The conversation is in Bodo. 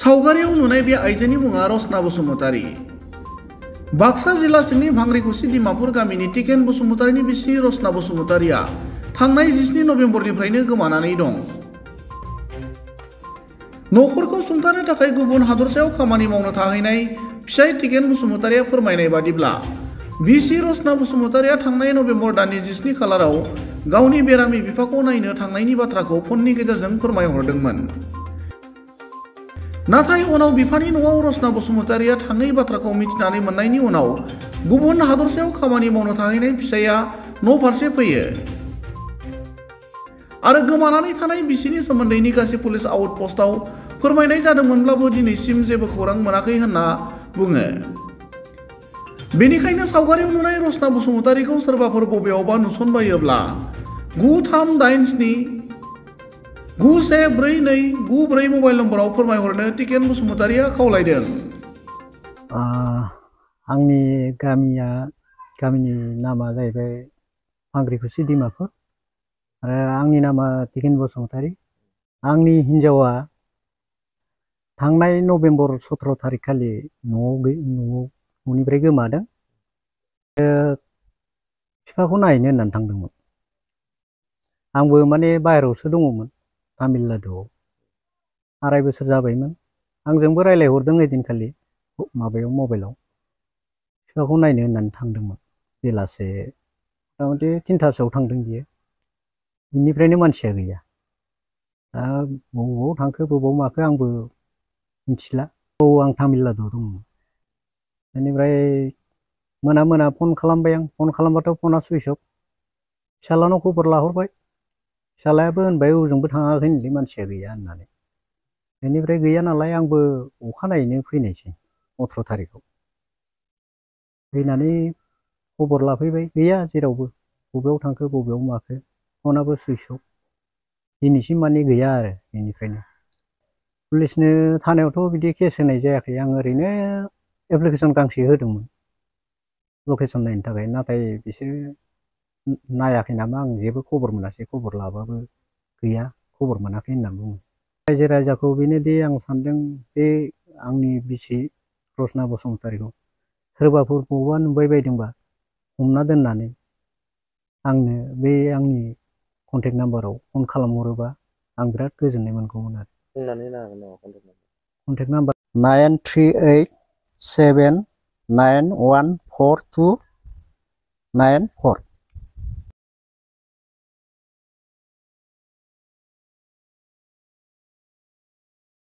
सावगारियाव नुनाय बे आइजोनि मुङा रसना बसुमतारी। बाक्सा जिल्ला सिंनि भांग्रिकुसि डिमापुर गामिनि टिकेन बसुमतारीनि बिसि रसना बसुमतारीया थांनाय 17 नभेम्बरनिफ्रायनो गोमानानै दं। नखरखौ सुंथानो थाखाय गुबुन हादरसायाव खामानि मावनो थाहैनाय फिसाय टिकेन बसुमतारीया फोरमायनाय बादिब्ला बिसि रसना बसुमतारीया थांनाय नभेम्बर दाननि 17 खालाराव गावनि बेरामि बिफाखौ नायनो थांनायनि बाथ्राखौ फननि गेजेरजों फोरमायहरदोंमोन। नाथाय उनाव बिफानि न'आव रसना बसुमतारीया थाङै बाथ्राखौ मिथिनानै मोननायनि उनाव गुबुन हादरसायाव खामानि मावनो थाहैनाय फिसायआ न'फारसे फैयो आरो गोमानानै थानाय बिसिनि सोमोन्दै निकासि पुलिस आउटपस्टआव फोरमायनाय जादोंमोनब्लाबो दिनैसिम जेबो खौरां मोनाखै होनना बुङो। बेनिखायनो सावगारियाव नुनाय रसना बसुमतारीखौ सोरबाफोर बबेयावबा नुसनबायोब्ला 9387-914294 मबाइल नम्बराव फोरमायहरनो टिकेन बसुमतारीया खावलायदों। आंनि गामिनि नामा जाहैबाय भांग्रिकुसि डिमापुर आरो आंनि नामा टिकेन बसुमतारी। आंनि हिन्जावा थांनाय नभेम्बर 17 थारिख खालि न'निफ्राय गोमादों। बिफाखौ नायनो होननानै थांदोंमोन। आंबो माने बाहेरायावसो दङमोन तामिलनाडुआव। 2.5 बोसोर जाबायमोन। आंजोंबो रायलायहरदों ओइदिनखालि माबायाव मबाइलाव। बिफाखौ नायनो होननानै थांदोंमोन। बेलासे मथा-मथि 3थासोआव थांदों बियो। बिनिफ्रायनो मानसिया गैया। दा बबाव थांखो बबाव माखो आंबो मिथिला। आं तामिलनाडुआव दंमोन। बेनिफ्राय मोना फन खालामबाय आं। फन खालामबाथ' फना सुइच अफ। फिसालानाव खबर लाहरबाय। फिसालायाबो होनबाय ओजोंबो थाङाखैनोलै मानसिया गैया होननानै। बेनिफ्राय गैया नालाय आंबो अखानायैनो फैनायसै 18 थारिखआव। फैनानै खबर लाफैबाय, गैया जेरावबो। बबेयाव थांखो बबेयाव माखो फनाबो सुइच अफ। दिनैसिम माने गैया आरो बेनिफ्रायनो। पुलिसनो थानायावथ' बिदि केस होनाय जायाखै। आं ओरैनो एप्लिकेसन गांसे होदोंमोन लकेसन नायनो थाखाय। नाथाय बिसोरो नायाखै नामा आं जेबो खबर मोनासै। खबर लाबाबो गैया, खबर मोनाखै होनना बुङो। रायजो राजाखौ बेनोदि आं सानदों बे आंनि बिसि रसना बसुमतारीखौ सोरबाफोर बबावबा नुबाय बायदोंबा हमना दोननानै आंनो बे आंनि कन्टेक्ट नाम्बाराव फन खालामहरोबा आं बिराद गोजोननाय मोनगौमोन आरो। Contact number 9387914294